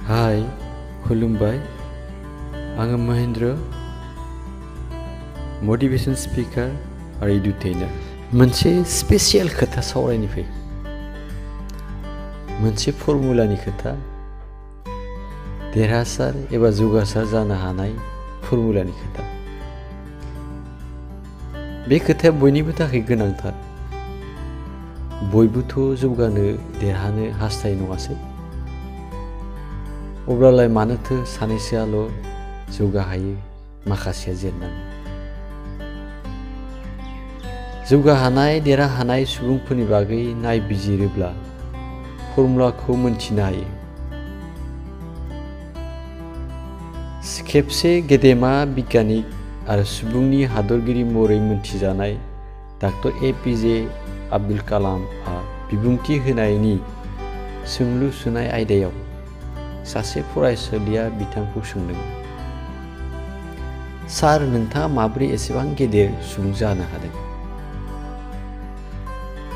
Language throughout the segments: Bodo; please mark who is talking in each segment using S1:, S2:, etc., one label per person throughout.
S1: हाय खुलुमबाय आङो महेन्द्र मोटिवेशन स्पीकार आरो एडुटेनर मोनसे स्पेशियल खोथा सावरायनो फै मोनसे फर्मुलानि खोथा देरहासार एबा जौगासार जानो हानाय फर्मुलानि खोथा बे खोथाया बयनिबो थाखाय गोनांथार बयबोथ' जौगानो देरहानो हास्थायो नङासै अब्लालाय मानोथो सानैसोआल' जौगाहायो माखासेया जेननाङो जौगाहानाय देरहाहानाय सुबुंफोरनि बागै नायबिजिरोब्ला फर्मुलाखौ मोनथिनो हायो खेबसे गेदेमा बिगियानिक आरो सुबुंनि हादरगिरि महरै मोनथिजानाय डॉ एपीजे आब्दुल कालामआ बिबुंथि होनायनि सोंलु सोंनाय आयदायाव सासे फरायसालिया बिथांखौ सोंदों सार नोंथाङा माबोरै एसेबां गेदेर सुबुं जानो हादों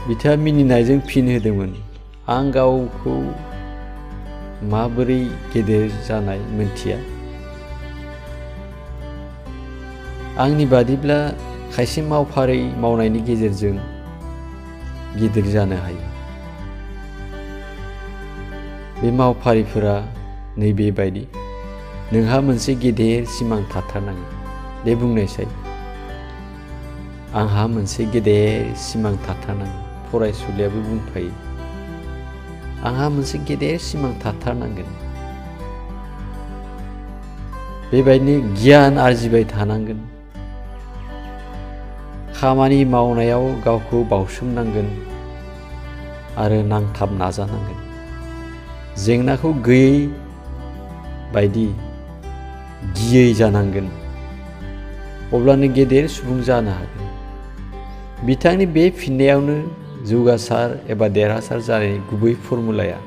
S1: बिथाङा मिनिनायजों फिन होदोंमोन आं गावखौ माबोरै गेदेर जानाय मोनथिया आंनि बादिब्ला खायसे मावफारि मावनायनि गेजेरजों गिदिर जानो हायो बे मावफारिफोरा नैबे बायदि नोंहा मोनसे गेदेर सिमां थाथारनांगोन दे बुंनायसाय आंहा मोनसे गेदेर सिमां थाथारनांगोन फरायसुलियाबो बुंफायो आंहा मोनसे गेदेर सिमां थाथारनांगोन बेबायदिनो गियान आरजिबाय थानांगोन खामानि मावनायाव गावखौ बावसोमनांगोन आरो नांथाब नाजानांगोन जेंनाखौ गैयै बायदि गियै जानांगोन अब्लानो गेदेर सुबुं जानो हागोन बिथांनि बे फिननायावनो जौगासार एबा देरहासार जानायनि गुबै फर्मुलाया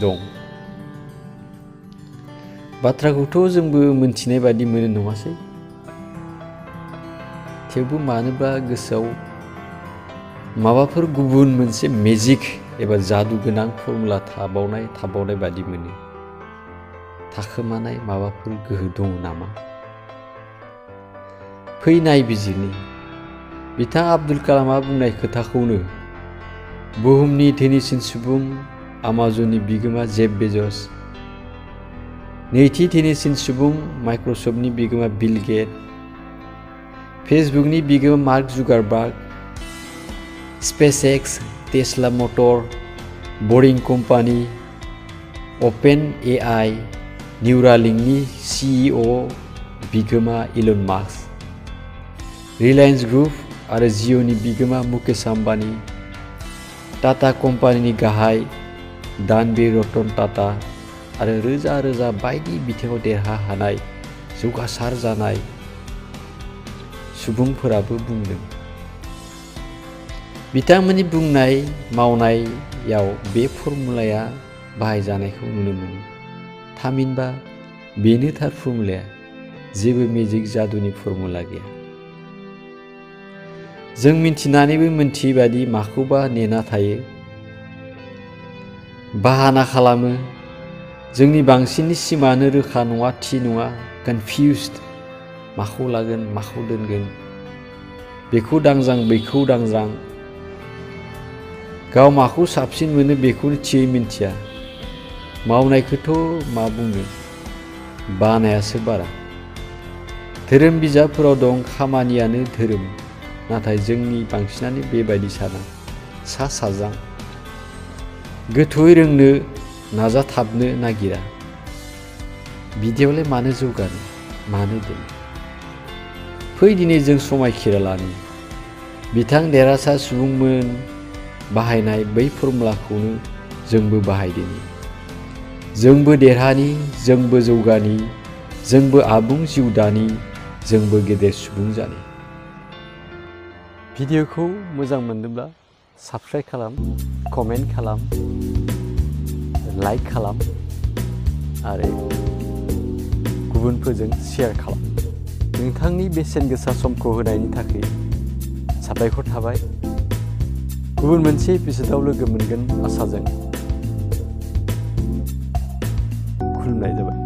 S1: दं बाथ्राखौथ' जोंबो मोनथिनाय बायदि मोनो नङासै थेवबो मानोबा गोसोआव माबाफोर गुबुन मोनसे मेजिक एबा जादु गोनां फर्मुला थाबावनाय बादि मोनो थाखोमानाय माबाफोर गोहो दङ नामा फै नायबिजिरनि बिथां आब्दुल कालामआ बुंनाय खोथाखौनो बुहुमनि धोनिसिन सुबुं आमाजननि बिगोमा जेफ बेजस नैथि धोनिसिन सुबुं माइक्रसफ्टनि बिगोमा बिल गेट फेसबुकनि बिगोमा मार्क जुगारबार्ग स्पेसएक्स टेस्ला मटर बोरिं कम्पानि ओपेन एआई निउरालिंकनि सीईओ बिगोमा इलन मास्क रिलायंस ग्रुप आरो जिअ'नि बिगोमा मुकेश आम्बानी टाटा कम्पानिनि गाहाय दानबीर रतन टाटा आरो रोजा रोजा बायदि बिथिङाव देरहाहानाय जौगासार जानाय सुबुंफोराबो बुंदों बिथांमोननि बुंनाय मावनायाव बे फर्मुलाया बाहायजानायखौ नुनो मोनो थामहिनबा बेनो थार फर्मुलाया जेबो मेजिक जादुनि फर्मुला गैया जों मिन्थिनानैबो मिन्थियै बादि माखौबा नेना थायो बाहाना खालामो जोंनि बांसिननि सिमानो रोखा नङा थि नङा कनफिउज्ड माखौ लागोन माखौ दोनगोन बेखौ दांजां बैखौ दांजां गाव माखौ साबसिन मोनो बेखौनो थियै मिन्थिया मावनायखौथ' मा बुंनो बानायासो बारा धोरोम बिजाबफोराव दं खामानियानो धोरोम नाथाय जोंनि बांसिनानो बेबायदि साना सा साज्रां गोथौयै रोंनो नाजाथाबनो नागिरा बिदियावलाय मानो जौगानो मानो दोनो फै दिनै जों समायखिरा लानि बिथां देरहासार सुबुंमोन बाहायनाय बै फर्मुलाखौनो जोंबो बाहायदिनि जोंबो देरहानि जोंबो जौगानि जोंबो आबुं जिउ दानि जोंबो गेदेर सुबुं जानि भिडिअखौ मोजां मोनदोंब्ला साबस्क्राइब खालाम कमेन्ट खालाम लाइक खालाम आरो गुबुनफोरजों शेयार खालाम नोंथांनि बेसेन गोसा समखौ होनायनि थाखाय साबायखर थाबाय गुबुन मोनसे एपिसोडआव लोगो मोनगोन आसाजों
S2: खुलुमनाय जाबाय।